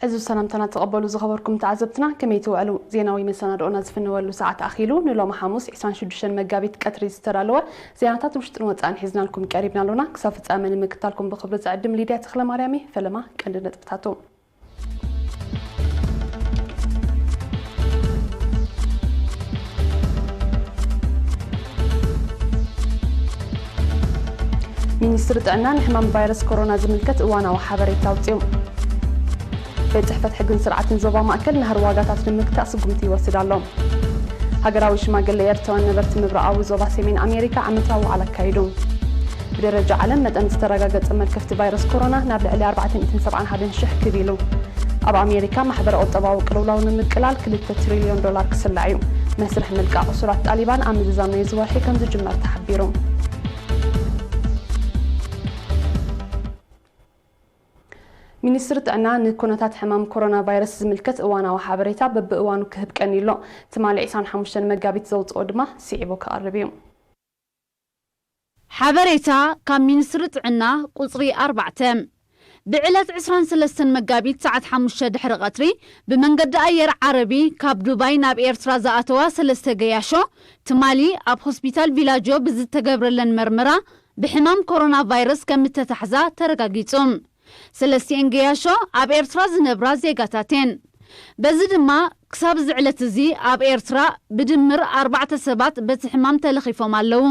እዚ ሰላምታና ተቐበሉ ዝኸበርኩም ተዓዘብትና፣ ከመይ ትውዕሉ? ዜናዊ መሰናድኦና ዝፍነወሉ ሰዓት ኣኺሉ። ንሎሚ ሓሙስ ዕስራን ሽዱሽተን መጋቢት ቀትሪ ዝተዳለወ ዜናታት ውሽጥን ወጻእን ሒዝናልኩም ቀሪብና ኣሎና። ክሳብ ፍጻመ ንምክታልኩም ብኽብሪ ዝዕድም ሊድያ ተኽለማርያም እየ። ፈለማ ቀንዲ ነጥብታቱ። ሚኒስትሪ ጥዕና ንሕማም ቫይረስ ኮሮና ዝምልከት እዋናዊ ሓበሬታ ኣውፅኡ። ቤት ጽሕፈት ሕግን ስርዓትን ዞባ ማእከል ናህሪ ዋጋታት ንምግታእ ስጉምቲ ይወስድ ኣሎ። ሃገራዊ ሽማግለ ኤርትራውያን ነበርቲ ምብራቓዊ ዞባ ሰሜን ኣሜሪካ ዓመታዊ ዋዕላ ኣካይዱ። ብደረጃ ዓለም መጠን ዝተረጋገጸ መልከፍቲ ቫይረስ ኮሮና ናብ ልዕሊ ኣርባዕተ ሚእትን ሰብዓን ሓደን ሽሕ ክብ ኢሉ። ኣብ ኣሜሪካ ማሕበረ ቁጠባዊ ቅልውላው ንምቅላል ክልተ ትሪልዮን ዶላር ክስላዕ እዩ። መስርሕ ምልቃቕ እሱራት ጣሊባን ኣብ ምዝዛም ናይዚ ወርሒ ከም ዝጅመር ተሓቢሩ። ሚኒስትሪ ጥዕና ንኩነታት ሕማም ኮሮና ቫይረስ ዝምልከት እዋናዊ ሓበሬታ በብእዋኑ ክህብ ቀኒሉ ኣሎ። ትማሊ ዕስራን ሓሙሽተን መጋቢት ዘውፅኦ ድማ ስዒቡ ክቐርብ እዩ። ሓበሬታ ካብ ሚኒስትሪ ጥዕና ቁጽሪ ኣርባዕተ። ብዕለት ዕስራን ሰለስተን መጋቢት ሰዓት ሓሙሽተ ድሕሪ ቀትሪ ብመንገዲ ኣየር ዓረቢ ካብ ዱባይ ናብ ኤርትራ ዝኣተዋ ሰለስተ ገያሾ ትማሊ ኣብ ሆስፒታል ቪላጆ ብዝተገብረለን መርመራ ብሕማም ኮሮና ቫይረስ ከም እተታሕዛ ተረጋጊጹ። ሰለስቲኤን ገያሾ ኣብ ኤርትራ ዝነብራ ዜጋታት እየን። በዚ ድማ ክሳብ እዚ ዕለት እዚ ኣብ ኤርትራ ብድምር ኣርባዕተ ሰባት በቲ ሕማም ተለኺፎም ኣለዉ።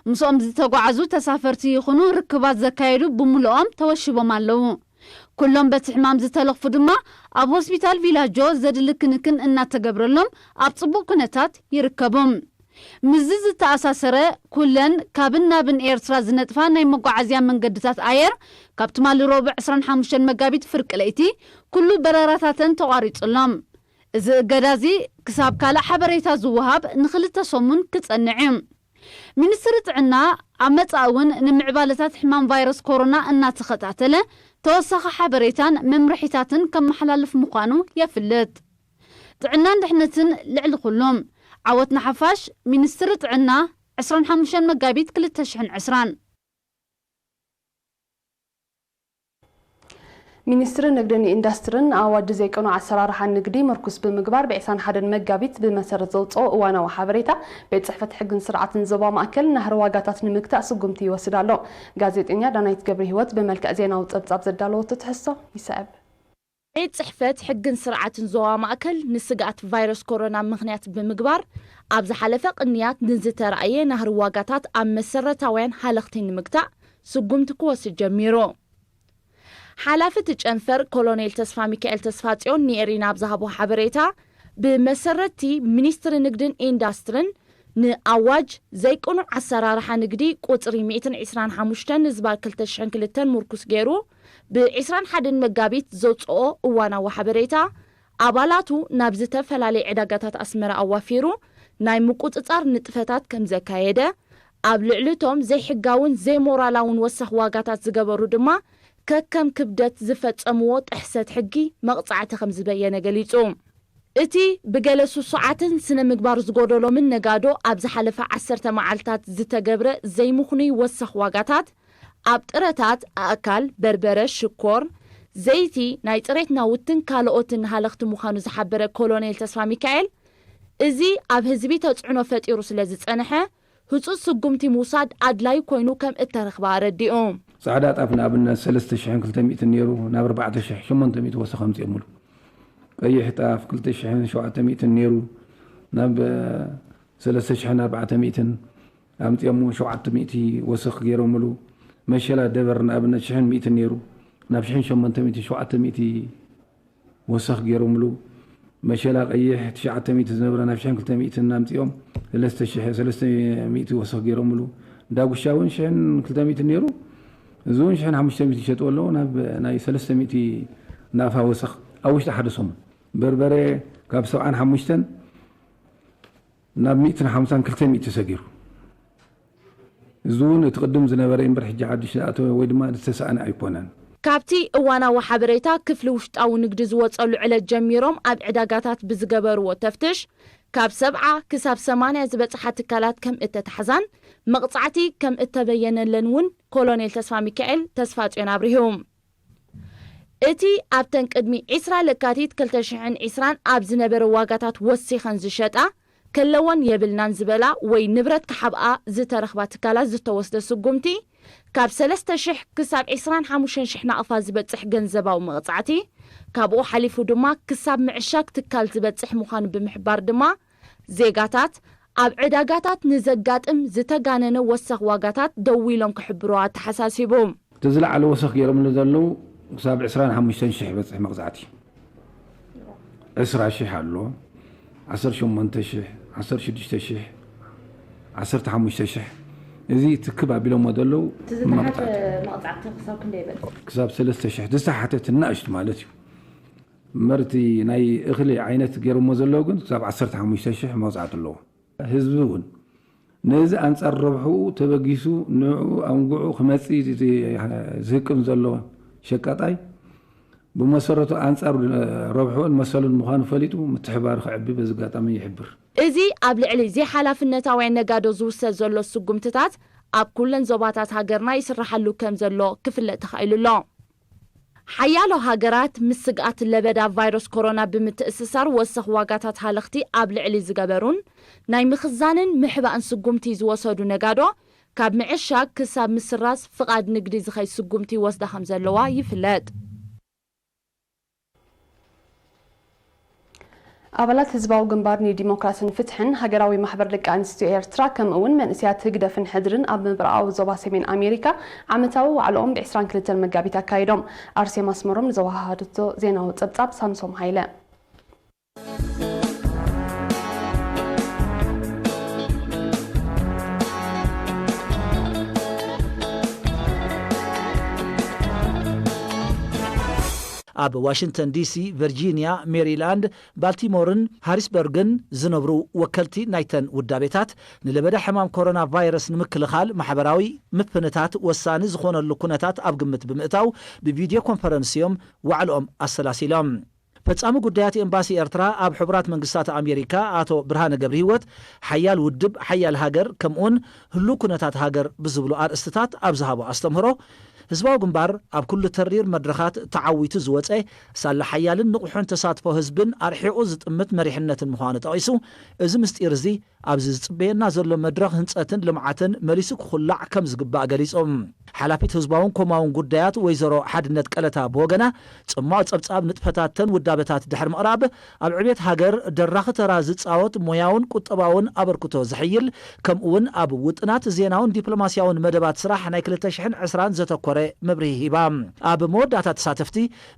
ምስኦም ዝተጓዓዙ ተሳፈርቲ ይኹኑ ርክባት ዘካየዱ ብምልኦም ተወሺቦም ኣለዉ። ኩሎም በቲ ሕማም ዝተለኽፉ ድማ ኣብ ሆስፒታል ቪላጆ ዘድሊ ክንክን እናተገብረሎም ኣብ ጽቡቕ ኩነታት ይርከቡ። ምስዚ ዝተኣሳሰረ፣ ኩለን ካብን ናብን ኤርትራ ዝነጥፋ ናይ መጓዓዝያ መንገድታት ኣየር ካብ ትማሊ ረቡዕ ዕስራን ሓሙሽተን መጋቢት ፍርቂ ለይቲ ኩሉ በረራታተን ተቋሪጹ ኣሎ። እዚ እገዳ እዚ ክሳብ ካልእ ሓበሬታ ዝወሃብ ንኽልተ ሰሙን ክጸንዕ እዩ። ሚኒስትሪ ጥዕና ኣብ መጻኢ እውን ንምዕባለታት ሕማም ቫይረስ ኮሮና እናተኸታተለ ተወሳኺ ሓበሬታን መምርሒታትን ከመሓላልፍ ምዃኑ የፍልጥ። ጥዕናን ድሕነትን ልዕሊ ኩሉ። ዓወት ንሓፋሽ። ሚኒስትሪ ጥዕና፣ ዕስራን ሓሙሽተን መጋቢት ክልተ ሽሕን ዕስራን። ሚኒስትሪ ንግድን ኢንዱስትርን ንኣዋጅ ዘይቅኑዕ ኣሰራርሓ ንግዲ ምርኩስ ብምግባር ብዕስራን ሓደን መጋቢት ብመሰረት ዘውፅኦ እዋናዊ ሓበሬታ ቤት ፅሕፈት ሕግን ስርዓትን ዞባ ማእከል ናህሪ ዋጋታት ንምግታእ ስጉምቲ ይወስድ ኣሎ። ጋዜጠኛ ዳናይት ገብረ ህይወት ብመልክዕ ዜናዊ ፀብፃብ ዘዳለወቶ ትሕዝቶ ይስዕብ። ቤት ጽሕፈት ሕግን ስርዓትን ዞባ ማእከል ንስግኣት ቫይረስ ኮሮና ምኽንያት ብምግባር ኣብ ዝሓለፈ ቅንያት ንዝተራእየ ናህሪ ዋጋታት ኣብ መሰረታውያን ሃለኽቲ ንምግታእ ስጉምቲ ክወስድ ጀሚሩ። ሓላፊ እቲ ጨንፈር ኮሎኔል ተስፋ ሚካኤል ተስፋጽዮን ንኤሪና ኣብ ዝሃቦ ሓበሬታ፣ ብመሰረትቲ ሚኒስትሪ ንግድን ኢንዳስትርን ንኣዋጅ ዘይቅኑዕ ኣሰራርሓ ንግዲ ቁጽሪ ሚእትን ዕስራን ሓሙሽተን ንዝባ ክልተ ሽሕን ክልተን ምርኩስ ገይሩ፣ ብዕስራን ሓደን መጋቢት ዘውጽኦ እዋናዊ ሓበሬታ፣ ኣባላቱ ናብ ዝተፈላለየ ዕዳጋታት ኣስመራ ኣዋፊሩ ናይ ምቁጽጻር ንጥፈታት ከም ዘካየደ፣ ኣብ ልዕሊ እቶም ዘይሕጋውን ዘይሞራላውን ወሰኽ ዋጋታት ዝገበሩ ድማ ከከም ክብደት ዝፈጸምዎ ጥሕሰት ሕጊ መቕጻዕቲ ከም ዝበየነ ገሊጹ። እቲ ብገለ ስሱዓትን ስነ ምግባር ዝጎደሎምን ነጋዶ ኣብ ዝሓለፈ ዓሰርተ መዓልታት ዝተገብረ ዘይምኽኑይ ወሰኽ ዋጋታት ኣብ ጥረታት ኣእካል፣ በርበረ፣ ሽኮር፣ ዘይቲ፣ ናይ ጽሬት ናውትን ካልኦትን ሃለኽቲ ምዃኑ ዝሓበረ ኮሎኔል ተስፋ ሚካኤል፣ እዚ ኣብ ህዝቢ ተጽዕኖ ፈጢሩ ስለ ዝጸንሐ፣ ህጹጽ ስጉምቲ ምውሳድ ኣድላዪ ኮይኑ ከም እተረኽበ ኣረዲኡ። ጻዕዳ ጣፍ ንኣብነት ሰለስተ ሽሕን ክልተ ሚእትን ነይሩ፣ ናብ ኣርባዕተ ሽሕ ሸሞንተ ሚእቲ ወሰኽ ኣምጺኦምሉ። ቀይሕ ጣፍ ክልተ ሽሕን ሸውዓተ ሚእትን ነይሩ፣ ናብ ሰለስተ ሽሕን ኣርባዕተ ሚእትን ኣምጺኦሞ፣ ሸውዓተ ሚእቲ ወሰኽ ገይሮምሉ። መሸላ ደበር ንኣብነት ሽሕን ሚእትን ነይሩ፣ ናብ ሽሕን ሸሞንተ ሚእትን ሸውዓተ ሚእቲ ወሰኽ ገይሮምሉ። መሸላ ቀይሕ ትሽዓተ ሚእቲ ዝነበረ ናብ ሽሕን ክልተ ሚእትን ኣምጺኦም ሰለስተ ሽሕ፣ ሰለስተ ሚእቲ ወሰኽ ገይሮምሉ። ዳጉሻ እውን ሽሕን ክልተ ሚእትን ነይሩ፣ እዚ እውን ሽሕን ሓሙሽተ ሚእቲ ይሸጥዎ ኣለዉ፣ ናብ ናይ ሰለስተ ሚእቲ ናቕፋ ወሰኽ ኣብ ውሽጢ ሓደ ሰሙን። በርበረ ካብ ሰብዓን ሓሙሽተን ናብ ሚእትን ሓምሳን ክልተ ሚእቲ ሰጊሩ። እዚ እውን እቲ ቅድም ዝነበረ እምበር ሕጂ ሓድሽ ዝኣተወ ወይ ድማ ዝተሰኣነ ኣይኮነን። ካብቲ እዋናዊ ሓበሬታ ክፍሊ ውሽጣዊ ንግዲ ዝወጸሉ ዕለት ጀሚሮም ኣብ ዕዳጋታት ብዝገበርዎ ተፍትሽ ካብ ሰብዓ ክሳብ ሰማንያ ዝበጽሓ ትካላት ከም እተታሕዛን መቕጻዕቲ ከም እተበየነለን እውን ኮሎኔል ተስፋ ሚካኤል ተስፋጽዮን ኣብሪሁ። እቲ ኣብተን ቅድሚ ዕስራ ለካቲት ክልተ ሽሕን ዕስራን ኣብ ዝነበረ ዋጋታት ወሲኸን ዝሸጣ፣ ከለወን የብልናን ዝበላ ወይ ንብረት ክሓብኣ ዝተረኽባ ትካላት ዝተወስደ ስጉምቲ፣ ካብ ሰለስተ ሽሕ ክሳብ ዕስራን ሓሙሽተን ሽሕ ናቕፋ ዝበጽሕ ገንዘባዊ መቕጻዕቲ፣ ካብኡ ሓሊፉ ድማ ክሳብ ምዕሻግ ትካል ዝበጽሕ ምዃኑ ብምሕባር ድማ፣ ዜጋታት ኣብ ዕዳጋታት ንዘጋጥም ዝተጋነነ ወሰኽ ዋጋታት ደው ኢሎም ክሕብሩ ኣተሓሳሲቡ። እቲ ዝለዓለ ወሰኽ ገይሮምሉ ዘለዉ ክሳብ ዕስራን ሓሙሽተን ሽሕ በጽሕ መቕጻዕቲ። ዕስራ ሽሕ ኣሎ፣ ዓሰርተ ሸሞንተ ሽሕ፣ ዓሰርተ ሽዱሽተ ሽሕ፣ ዓሰርተ ሓሙሽተ ሽሕ። እዚ ትክብ ኣቢሎሞ ዘለዉ እቲ ዝተሓተ መቕጻዕቲ። መቕጻዕቲ ክሳብ ክንደይ ይበጽሕ? ክሳብ ሰለስተ ሽሕ፣ ዝተሓተ እቲ ንኣሽቱ ማለት እዩ። እምበር እቲ ናይ እኽሊ ዓይነት ገይሮሞ ዘለዉ ግን ክሳብ ዓሰርተ ሓሙሽተ ሽሕ መቕጻዕቲ ኣለዎ። ህዝቢ እውን ነዚ ኣንጻር ረብሕኡ ተበጊሱ ንዕኡ ኣውንግዑ ክመጽእ ዝ-፣ ዝህቅን ዘሎ ሸቃጣይ ብመሰረቱ ኣንጻር ረብሕኡን መሰሉን ምዃኑ ፈሊጡ ምትሕባሩ ከዕቢ በዚ ኣጋጣሚ ይሕብር። እዚ ኣብ ልዕሊ ዘይሓላፍነታውያን ነጋዶ ዝውሰድ ዘሎ ስጉምትታት ኣብ ኩለን ዞባታት ሃገርና ይስራሓሉ ከም ዘሎ ክፍለጥ ተኻኢሉ ኣሎ። ሓያሎ ሃገራት ምስ ስግኣት ለበዳ ቫይረስ ኮሮና ብምትእስሳር ወሰኽ ዋጋታት ሃለኽቲ ኣብ ልዕሊ ዝገበሩን ናይ ምኽዛንን ምሕባእን ስጉምቲ ዝወሰዱ ነጋዶ ካብ ምዕሻግ ክሳብ ምስራዝ ፍቓድ ንግዲ ዝኸይድ ስጉምቲ ይወስዳ ከም ዘለዋ ይፍለጥ። ኣባላት ህዝባዊ ግንባር ንዲሞክራስን ፍትሕን፣ ሃገራዊ ማሕበር ደቂ ኣንስትዮ ኤርትራ፣ ከምኡ እውን መንእሰያት ህግደፍን ሕድርን ኣብ ምብራቓዊ ዞባ ሰሜን ኣሜሪካ ዓመታዊ ዋዕላኦም ብ ዕስራን ክልተን መጋቢት ኣካይዶም። ኣርሴማ ኣስመሮም ንዘወሃሃደቶ ዜናዊ ጸብጻብ ሳምሶም ሃይለ። ኣብ ዋሽንግተን ዲሲ፣ ቨርጂንያ፣ ሜሪላንድ፣ ባልቲሞርን ሃሪስበርግን ዝነብሩ ወከልቲ ናይተን ውዳቤታት፣ ንለበዳ ሕማም ኮሮና ቫይረስ ንምክልኻል ማሕበራዊ ምፍንታት ወሳኒ ዝኾነሉ ኩነታት ኣብ ግምት ብምእታው፣ ብቪድዮ ኮንፈረንስ እዮም ዋዕልኦም ኣሰላሲሎም። ፈጻሚ ጉዳያት ኤምባሲ ኤርትራ ኣብ ሕቡራት መንግስታት ኣሜሪካ ኣቶ ብርሃነ ገብረሂወት፣ ሓያል ውድብ፣ ሓያል ሃገር፣ ከምኡውን ህሉው ኩነታት ሃገር ብዝብሉ ኣርእስትታት ኣብ ዝሃቦ ኣስተምህሮ፣ ህዝባዊ ግንባር ኣብ ኩሉ ተሪር መድረኻት ተዓዊቱ ዝወጸ፣ ሳላ ሓያልን ንቑሕን ተሳትፎ ህዝብን ኣርሒቑ ዝጥምት መሪሕነትን ምዃኑ ጠቒሱ፣ እዚ ምስጢር እዚ ኣብዚ ዝጽበየና ዘሎ መድረኽ ህንጸትን ልምዓትን መሊሱ ክኹላዕ ከም ዝግባእ ገሊጹ። ሓላፊት ህዝባውን ኮማውን ጉዳያት ወይዘሮ ሓድነት ቀለታ ብወገና፣ ጽማቕ ጸብጻብ ንጥፈታተን ውዳበታት ድሕሪ ምቕራብ፣ ኣብ ዕቤት ሃገር ደራኺ ተራ ዝጻወት ሞያውን ቁጠባውን ኣበርክቶ ዘሐይል፣ ከምኡውን ኣብ ውጥናት ዜናውን ዲፕሎማስያውን መደባት ስራሕ ናይ ክልተ ሽሕን ዕስራን ዘተኮረ መብርሂ ሂባ። ኣብ መወዳእታ ተሳተፍቲ፣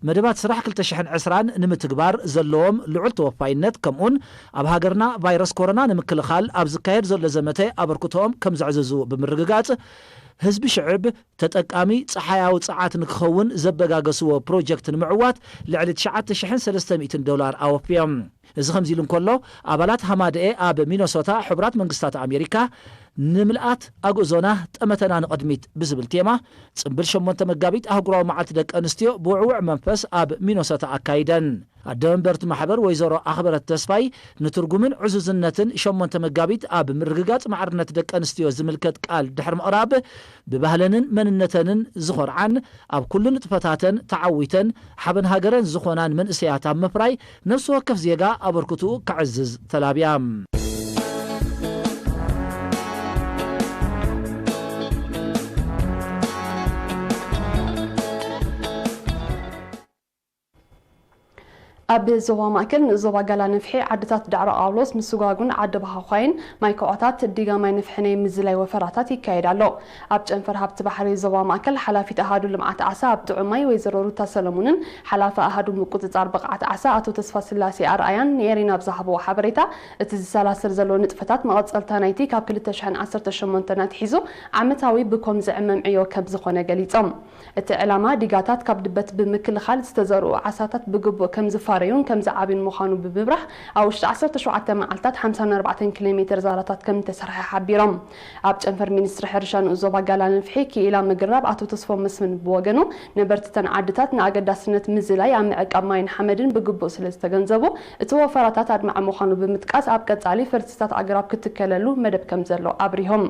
መደባት ስራሕ ክልተ ሽሕን ዕስራን ንምትግባር ዘለዎም ልዑል ተወፋይነት፣ ከምኡውን ኣብ ሃገርና ቫይረስ ኮሮና ንምክልኻል ኣብ ዝካየድ ዘሎ ዘመተ ኣበርክቶኦም ከም ዘዕዝዙ ብምርግጋጽ፣ ህዝቢ ሽዕብ ተጠቃሚ ጸሓያዊ ጸዓት ንክኸውን ዘበጋገስዎ ፕሮጀክት ንምዕዋት ልዕሊ ትሽዓተ ሽሕን ሰለስተ ሚእትን ዶላር ኣወፍዮም። እዚ ከምዚ ኢሉ እንከሎ፣ ኣባላት ሃማደኤ ኣብ ሚነሶታ ሕቡራት መንግስታት ኣሜሪካ፣ ንምልኣት ኣግእዞና፣ ጠመተና ንቕድሚት ብዝብል ቴማ፣ ጽምብል ሸሞንተ መጋቢት ኣህጉራዊ መዓልቲ ደቂ ኣንስትዮ ብውዕዉዕ መንፈስ ኣብ ሚነሶታ ኣካይደን። ኣደ መንበርቲ ማሕበር ወይዘሮ ኣኽበረት ተስፋይ፣ ንትርጉምን ዕዙዝነትን ሸሞንተ መጋቢት ኣብ ምርግጋጽ ማዕርነት ደቂ ኣንስትዮ ዝምልከት ቃል ድሕሪ ምቕራብ፣ ብባህለንን መንነተንን ዝኾርዓን፣ ኣብ ኩሉ ንጥፈታተን ተዓዊተን፣ ሓበን ሃገረን ዝኾናን መንእሰያት ኣብ ምፍራይ፣ ነፍሲ ወከፍ ዜጋ ኣበርክትኡ ከዕዝዝ ተላብያ። ኣብ ዞባ ማእከል ንዞባ ጋላ ነፍሒ ዓድታት ዳዕሮ ቃውሎስ፣ ምስጓጉን ዓዲ ባሃዃይን ማይ ከዖታት ዲጋ ማይ ነፍሒ ናይ ምዝላይ ወፈራታት ይካየድ ኣሎ። ኣብ ጨንፈር ሃብቲ ባሕሪ ዞባ ማእከል ሓላፊት ኣሃዱ ልምዓት ዓሳ ኣብ ጥዑም ማይ ወይዘሮ ሩታ ሰለሙንን ሓላፊ ኣሃዱ ምቁጽጻር ብቕዓት ዓሳ ኣቶ ተስፋ ስላሴ ኣርኣያን ንኤሪና ኣብ ዝሃብዎ ሓበሬታ፣ እቲ ዝሰላሰል ዘሎ ንጥፈታት መቐጸልታ ናይቲ ካብ ክልተ ሽሕን ዓሰርተ ሸሞንተን ኣትሒዙ ዓመታዊ ብኮም ዝዕመም ዕዮ ከም ዝኾነ ገሊጾም። እቲ ዕላማ ዲጋታት ካብ ድበት ብምክልኻል ዝተዘርኡ ዓሳታት ብግቡእ ከም ዝፋረዩን ከም ዝዓብዩን ምዃኑ ብምብራህ፣ ኣብ ውሽጢ ዓሰርተ ሸውዓተ መዓልታት ሓምሳን ኣርባዕተን ኪሎ ሜተር ዛራታት ከም እተሰርሐ ሓቢሮም። ኣብ ጨንፈር ሚኒስትሪ ሕርሻ ንኡስ ዞባ ጋላ ነፍሒ ክኢላ ምግራብ ኣቶ ተስፎም መስፍን ብወገኑ፣ ነበርቲ እተን ዓድታት ንኣገዳስነት ምዝላይ ኣብ ምዕቃብ ማይን ሓመድን ብግቡእ ስለ ዝተገንዘቡ፣ እቲ ወፈራታት ኣድማዒ ምዃኑ ብምጥቃስ፣ ኣብ ቀጻሊ ፈልስታት ኣግራብ ክትከለሉ መደብ ከም ዘሎ ኣብሪሆም።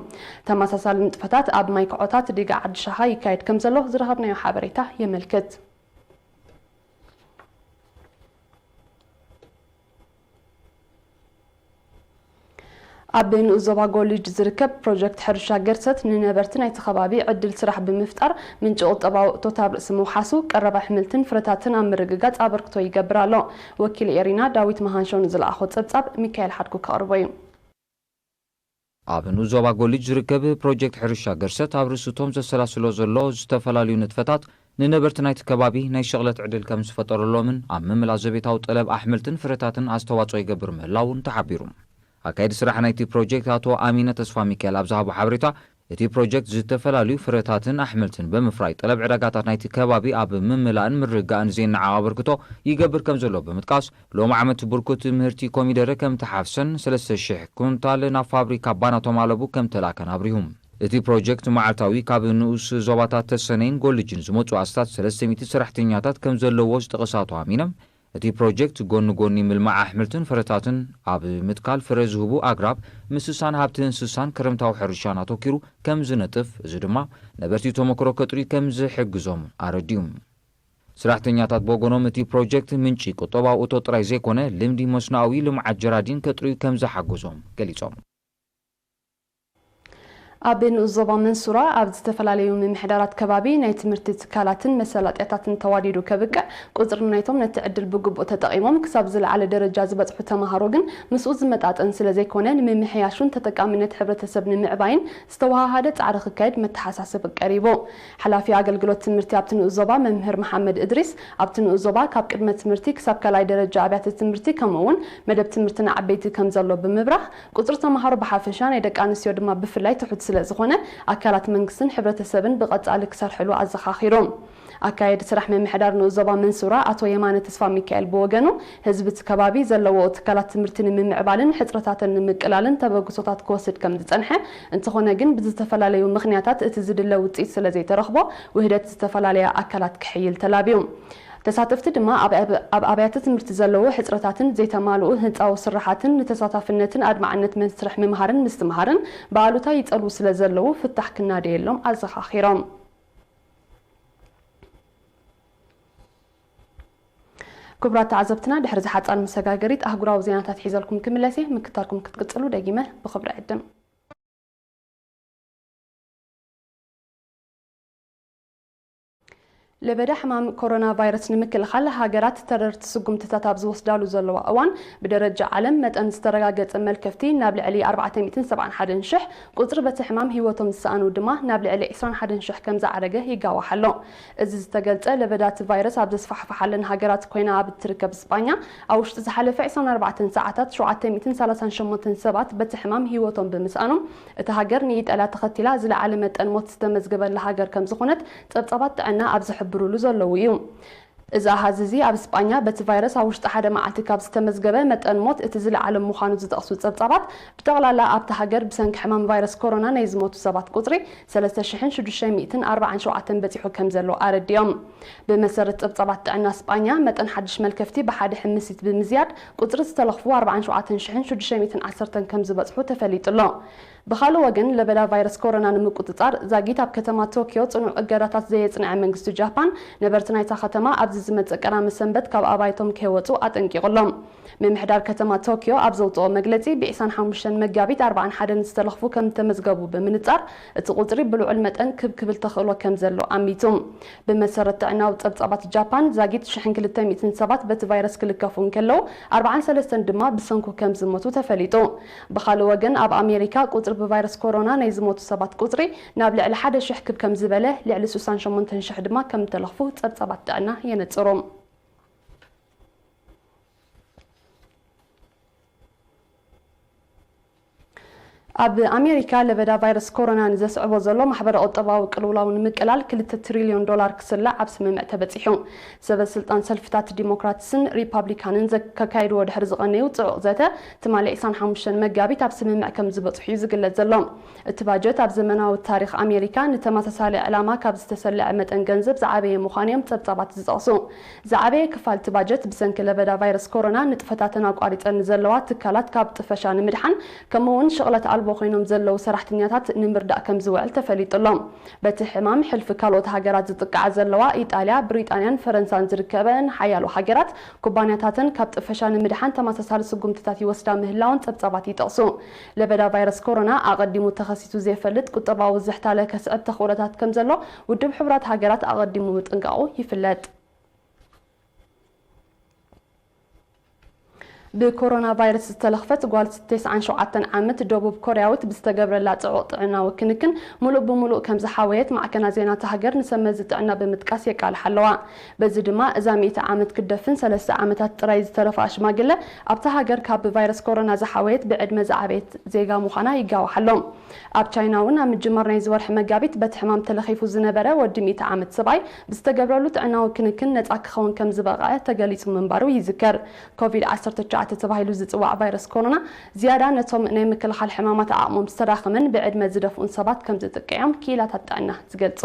ተመሳሳሊ ንጥፈታት ኣብ ማይ ከዖታት ዲጋ ዓዲ ሻኻ ይካየድ ከም ዘሎ ዝረኸብናዮ ሓበሬታ የመልክት። ኣብ ንኡስ ዞባ ጎልጅ ዝርከብ ፕሮጀክት ሕርሻ ገርሰት ንነበርቲ ናይቲ ከባቢ ዕድል ስራሕ ብምፍጣር ምንጪ ቁጠባዊ እቶት ኣብ ርእሲ ምውሓሱ፣ ቀረብ ኣሕምልትን ፍረታትን ኣብ ምርግጋጽ ኣበርክቶ ይገብር ኣሎ። ወኪል ኤሪና ዳዊት መሃንሾ ንዝለኣኾ ጸብጻብ ሚካኤል ሓድጉ ከቕርቦ እዩ። ኣብ ንኡስ ዞባ ጎልጅ ዝርከብ ፕሮጀክት ሕርሻ ገርሰት ኣብ ርእሲ እቶም ዘሰላስሎ ዘሎ ዝተፈላለዩ ንጥፈታት ንነበርቲ ናይቲ ከባቢ ናይ ሸቕለት ዕድል ከም ዝፈጠረሎምን ኣብ ምምላእ ዘቤታዊ ጠለብ ኣሕምልትን ፍረታትን ኣስተዋጽኦ ይገብር ምህላውን ተሓቢሩ። ኣካየዲ ስራሕ ናይቲ ፕሮጀክት ኣቶ ኣሚነ ተስፋ ሚካኤል ኣብ ዝሃቦ ሓበሬታ፣ እቲ ፕሮጀክት ዝተፈላለዩ ፍረታትን ኣሕምልትን ብምፍራይ ጠለብ ዕዳጋታት ናይቲ ከባቢ ኣብ ምምላእን ምርግጋእን ዜናዓ ኣበርክቶ ይገብር ከም ዘሎ ብምጥቃስ፣ ሎም ዓመት ብርኩት ምህርቲ ኮሚደረ ከም ተሓፍሰን ሰለስተ ሽሕ ኩንታል ናብ ፋብሪካ ባናቶም ኣለቡ ከም ተላከን ኣብሪሁ። እቲ ፕሮጀክት መዓልታዊ ካብ ንኡስ ዞባታት ተሰነይን ጎልጅን ዝመጹ ኣስታት ሰለስተ ሚእቲ ሰራሕተኛታት ከም ዘለዎ ዝጠቐሰ ኣቶ ኣሚነ፣ እቲ ፕሮጀክት ጎኒ ጎኒ ምልማዕ ኣሕምልትን ፍረታትን ኣብ ምትካል ፍረ ዝህቡ ኣግራብ፣ ምስሳን ሃብቲ እንስሳን ክረምታዊ ሕርሻን ኣተኪሩ ከም ዝነጥፍ፣ እዚ ድማ ነበርቲ ተመክሮ ከጥርዩ ከም ዝሕግዞም ኣረዲኡ። ሰራሕተኛታት ብወገኖም እቲ ፕሮጀክት ምንጪ ቁጠባዊ እቶ ጥራይ ዘይኮነ ልምዲ መስኖኣዊ ልምዓት ጀራዲን ከጥርዩ ከም ዝሓግዞም ገሊጾም። ኣብ ንኡስ ዞባ መንሱራ ኣብ ዝተፈላለዩ ምምሕዳራት ከባቢ ናይ ትምህርቲ ትካላትን መሰላጥያታትን ተዋዲዱ ከብቅዕ፣ ቁጽሪ ናይቶም ነቲ ዕድል ብግቡእ ተጠቒሞም ክሳብ ዝለዓለ ደረጃ ዝበጽሑ ተማሃሮ ግን ምስኡ ዝመጣጠን ስለ ዘይኮነ ንምምሕያሹን ተጠቃምነት ሕብረተሰብ ንምዕባይን ዝተወሃሃደ ጻዕሪ ክካየድ መተሓሳሰቢ ቀሪቡ። ሓላፊ ኣገልግሎት ትምህርቲ ኣብቲ ንኡስ ዞባ መምህር መሓመድ እድሪስ፣ ኣብቲ ንኡስ ዞባ ካብ ቅድመ ትምህርቲ ክሳብ ካልኣይ ደረጃ ኣብያተ ትምህርቲ ከምኡ እውን መደብ ትምህርቲ ንዓበይቲ ከም ዘሎ ብምብራህ፣ ቁጽሪ ተማሃሮ ብሓፈሻ ናይ ደቂ ኣንስትዮ ድማ ብፍላይ ትሑት ስለ ዝኾነ ኣካላት መንግስትን ሕብረተሰብን ብቐጻሊ ክሰርሕሉ ኣዘኻኺሩ። ኣካየዲ ስራሕ ምምሕዳር ንኡስ ዞባ መንሱራ ኣቶ የማነ ተስፋ ሚካኤል ብወገኑ፣ ህዝቢ እቲ ከባቢ ዘለዎ ትካላት ትምህርቲ ንምምዕባልን ሕጽረታተን ንምቅላልን ተበግሶታት ክወስድ ከም ዝጸንሐ፣ እንተኾነ ግን ብዝተፈላለዩ ምኽንያታት እቲ ዝድለ ውጽኢት ስለ ዘይተረኽቦ ውህደት ዝተፈላለያ ኣካላት ክሕይል ተላብዩ። ተሳተፍቲ ድማ ኣብ ኣብ ኣብ ኣብያተ ትምህርቲ ዘለዉ ሕጽረታትን ዘይተማልኡ ህንጻዊ ስራሓትን ንተሳታፍነትን ኣድማዕነት መስርሕ ምምሃርን ምስትምሃርን ብኣሉታ ይጸልዉ ስለ ዘለዉ ፍታሕ ክናደየሎም ኣዘኻኺሮም። ክቡራት ተዓዘብትና፣ ድሕሪ ዝሓጻር መሰጋገሪት ኣህጉራዊ ዜናታት ሒዘልኩም ክምለስ እየ። ምክታልኩም ክትቅጽሉ ደጊመ ብኽብሪ ዕድም። ለበዳ ሕማም ኮሮና ቫይረስ ንምክልኻል ሃገራት ተረርቲ ስጉምትታት ኣብ ዝወስዳሉ ዘለዋ እዋን፣ ብደረጃ ዓለም መጠን ዝተረጋገጸ መልከፍቲ ናብ ልዕሊ ኣርባዕተ ሚእትን ሰብዓን ሓደን ሽሕ፣ ቁጽሪ በቲ ሕማም ህይወቶም ዝሰኣኑ ድማ ናብ ልዕሊ ዕስራን ሓደን ሽሕ ከም ዝዓረገ ይጋዋሕ ኣሎ። እዚ ዝተገልጸ፣ ለበዳ እቲ ቫይረስ ኣብ ዘስፋሕፍሓለን ሃገራት ኮይና ኣብ እትርከብ ስጳኛ፣ ኣብ ውሽጢ ዝሓለፈ ዕስራን ኣርባዕተን ሰዓታት ሸውዓተ ሚእትን ሰላሳን ሸሞንተን ሰባት በቲ ሕማም ህይወቶም ብምስኣኖም፣ እታ ሃገር ንኢጣልያ ተኸቲላ ዝለዓለ መጠን ሞት ዝተመዝገበላ ሃገር ከም ዝኾነት ጸብጻባት ጥዕና ኣብ ዝሕብሩሉ ዘለዉ እዩ። እዚ ኣሃዝ እዚ ኣብ ስጳኛ በቲ ቫይረስ ኣብ ውሽጢ ሓደ መዓልቲ ካብ ዝተመዝገበ መጠን ሞት እቲ ዝለዓለ ምዃኑ ዝጠቕሱ ጸብጻባት፣ ብጠቕላላ ኣብታ ሃገር ብሰንኪ ሕማም ቫይረስ ኮሮና ናይ ዝሞቱ ሰባት ቁጽሪ ሰለስተ ሽሕን ሽዱሽተ ሚእትን ኣርባዓን ሸውዓተን በጺሑ ከም ዘሎ ኣረዲኦም። ብመሰረት ጸብጻባት ጥዕና ስጳኛ፣ መጠን ሓድሽ መልከፍቲ ብሓደ ሕምሲት ብምዝያድ ቁጽሪ ዝተለኽፉ ኣርባዓን ሸውዓተን ሽሕን ሽዱሽተ ሚእትን ዓሰርተን ከም ዝበጽሑ ተፈሊጡ ኣሎ። ብኻልእ ወገን፣ ለበዳ ቫይረስ ኮሮና ንምቁጽጻር ዛጊት ኣብ ከተማ ቶኪዮ ጽኑዕ እገዳታት ዘየጽንዐ መንግስቲ ጃፓን፣ ነበርቲ ናይታ ከተማ ኣብዚ ዝመጽእ ቀዳመ ሰንበት ካብ ኣባይቶም ከይወጹ ኣጠንቂቑ ኣሎ። ምምሕዳር ከተማ ቶኪዮ ኣብ ዘውጽኦ መግለጺ፣ ብዒስራን ሓሙሽተን መጋቢት ኣርባዓን ሓደን ዝተለኽፉ ከም ዝተመዝገቡ ብምንጻር፣ እቲ ቁጽሪ ብልዑል መጠን ክብ ክብል ተኽእሎ ከም ዘሎ ኣሚቱ። ብመሰረት ጥዕናዊ ጸብጻባት ጃፓን፣ ዛጊት ሽሕን ክልተ ሚእትን ሰባት በቲ ቫይረስ ክልከፉ እንከለዉ፣ ኣርባዓን ሰለስተን ድማ ብሰንኩ ከም ዝሞቱ ተፈሊጡ። ብኻልእ ወገን፣ ኣብ ኣሜሪካ ቁጽሪ ብቫይረስ ኮሮና ናይ ዝሞቱ ሰባት ቁጽሪ ናብ ልዕሊ ሓደ ሽሕ ክብ ከም ዝበለ፣ ልዕሊ ስሳን ሸሞንተን ሽሕ ድማ ከም እተለኽፉ ጸብጻባት ጥዕና የነጽሩ። ኣብ ኣሜሪካ፣ ለበዳ ቫይረስ ኮሮና ንዘስዕቦ ዘሎ ማሕበረ ቁጠባዊ ቅልውላው ንምቅላል ክልተ ትሪልዮን ዶላር ክስላዕ ኣብ ስምምዕ ተበጺሑ። ሰበ ስልጣን ሰልፍታት ዲሞክራትስን ሪፓብሊካንን ዘካየድዎ ድሕሪ ዝቐነዩ ጽዑቕ ዘተ፣ ትማሊ ዕስራን ሓሙሽተን መጋቢት ኣብ ስምምዕ ከም ዝበጽሑ እዩ ዝግለጽ ዘሎ። እቲ ባጀት ኣብ ዘመናዊ ታሪኽ ኣሜሪካ ንተመሳሳሊ ዕላማ ካብ ዝተሰለዐ መጠን ገንዘብ ዝዓበየ ምዃኑ እዮም ጸብጻባት ዝጠቕሱ። ዝዓበየ ክፋል እቲ ባጀት ብሰንኪ ለበዳ ቫይረስ ኮሮና ንጥፈታተን ኣቋሪጸን ንዘለዋ ትካላት ካብ ጥፈሻ ንምድሓን፣ ከምኡ እውን ሽቕለት ኣልቦ ኮይኖም ዘለዉ ሰራሕተኛታት ንምርዳእ ከም ዝውዕል ተፈሊጡ ኣሎ። በቲ ሕማም ሕልፊ ካልኦት ሃገራት ዝጥቃዓ ዘለዋ ኢጣልያ፣ ብሪጣንያን ፈረንሳን ዝርከበን ሓያሎ ሃገራት፣ ኩባንያታትን ካብ ጥፈሻ ንምድሓን ተመሳሳሊ ስጉምትታት ይወስዳ ምህላውን ጸብጻባት ይጠቕሱ። ለበዳ ቫይረስ ኮሮና ኣቐዲሙ ተኸሲቱ ዘይፈልጥ ቁጠባዊ ዝሕታለ ከስዕብ ተኽእሎታት ከም ዘሎ ውድብ ሕቡራት ሃገራት ኣቐዲሙ ምጥንቃቑ ይፍለጥ። ብኮሮና ቫይረስ ዝተለኽፈት ጓል ተስዓን ሸውዓተን ዓመት ደቡብ ኮርያዊት ብዝተገብረላ ጽዑቕ ጥዕናዊ ክንክን ሙሉእ ብሙሉእ ከም ዝሓወየት ማዕከናት ዜና እታ ሃገር ንሰብ መዚ ጥዕና ብምጥቃስ የቃልሓ ኣለዋ። በዚ ድማ እዛ ሚእቲ ዓመት ክትደፍን ሰለስተ ዓመታት ጥራይ ዝተረፋ ሽማግለ ኣብታ ሃገር ካብ ቫይረስ ኮሮና ዝሓወየት ብዕድመ ዝዓበየት ዜጋ ምዃና ይጋዋሕ ኣሎ። ኣብ ቻይና እውን ኣብ ምጅማር ናይዚ ወርሒ መጋቢት በቲ ሕማም ተለኺፉ ዝነበረ ወዲ ሚእቲ ዓመት ሰብኣይ ብዝተገብረሉ ጥዕናዊ ክንክን ነጻ ክኸውን ከም ዝበቕዐ ተገሊጹ ምንባሩ ይዝከር። ኮቪድ ዓሰርተ ትሽዓተ ተባሂሉ ዝጽዋዕ ቫይረስ ኮሮና ዝያዳ ነቶም ናይ ምክልኻል ሕማማት ዓቕሞም ዝተዳኸመን ብዕድመ ዝደፍኡን ሰባት ከም ዝጥቅዕ እዮም ክኢላታት ጥዕና ዝገልጹ።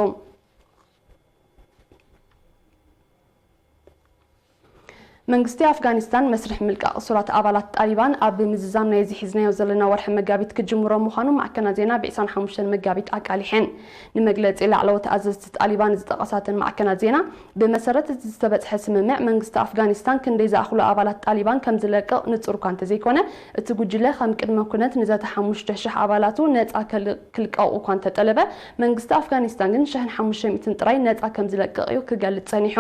መንግስቲ ኣፍጋኒስታን መስርሕ ምልቃቕ እሱራት ኣባላት ጣሊባን ኣብ ምዝዛም ናይዚ ሒዝናዮ ዘለና ወርሒ መጋቢት ክጅምሮ ምዃኑ ማዕከናት ዜና ብ ዕስራን ሓሙሽተን መጋቢት ኣቃሊሐን። ንመግለጺ ላዕለዎት ኣዘዝቲ ጣሊባን ዝጠቐሳተን ማዕከናት ዜና፣ ብመሰረት እቲ ዝተበጽሐ ስምምዕ መንግስቲ ኣፍጋኒስታን ክንደይ ዝኣኽሉ ኣባላት ጣሊባን ከም ዝለቅቕ ንጹር እኳ እንተዘይኮነ፣ እቲ ጉጅለ ከም ቅድመ ኩነት ንዘተ ሓሙሽተ ሽሕ ኣባላቱ ነጻ ክል-፣ ክልቀቑ እኳ እንተጠለበ፣ መንግስቲ ኣፍጋኒስታን ግን ሽሕን ሓሙሽተ ሚእትን ጥራይ ነጻ ከም ዝለቅቕ እዩ ክገልጽ ጸኒሑ።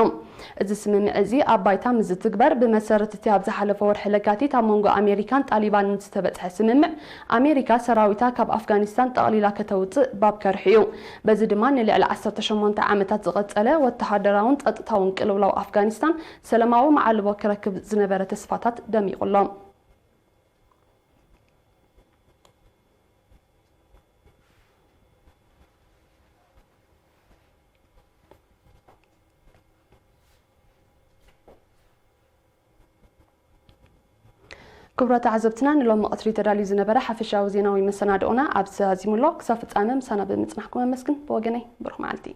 እዚ ስምምዕ እዚ ኣብ ባይታ ምስ ዝትግበር፣ ብመሰረት እቲ ኣብ ዝሓለፈ ወርሒ ለካቲት ኣብ መንጎ ኣሜሪካን ጣሊባንን ዝተበጽሐ ስምምዕ፣ ኣሜሪካ ሰራዊታ ካብ ኣፍጋኒስታን ጠቕሊላ ከተውጽእ ባብ ከርሒ እዩ። በዚ ድማ ንልዕሊ ዓሰርተ ሸሞንተ ዓመታት ዝቐጸለ ወተሃደራውን ጸጥታውን ቅልውላው ኣፍጋኒስታን ሰላማዊ መዓልቦ ክረክብ ዝነበረ ተስፋታት ደሚቑ ኣሎ። ክቡራት ተዓዘብትና፣ ንሎሚ ቀትሪ ተዳልዩ ዝነበረ ሓፈሻዊ ዜናዊ መሰናድኦና ኣብዚ ኣዚሙ ኣሎ። ክሳብ ፍጻመ ምሳና ብምጽናሕኩም ኣመስግን። ብወገነይ ብሩኽ መዓልቲ።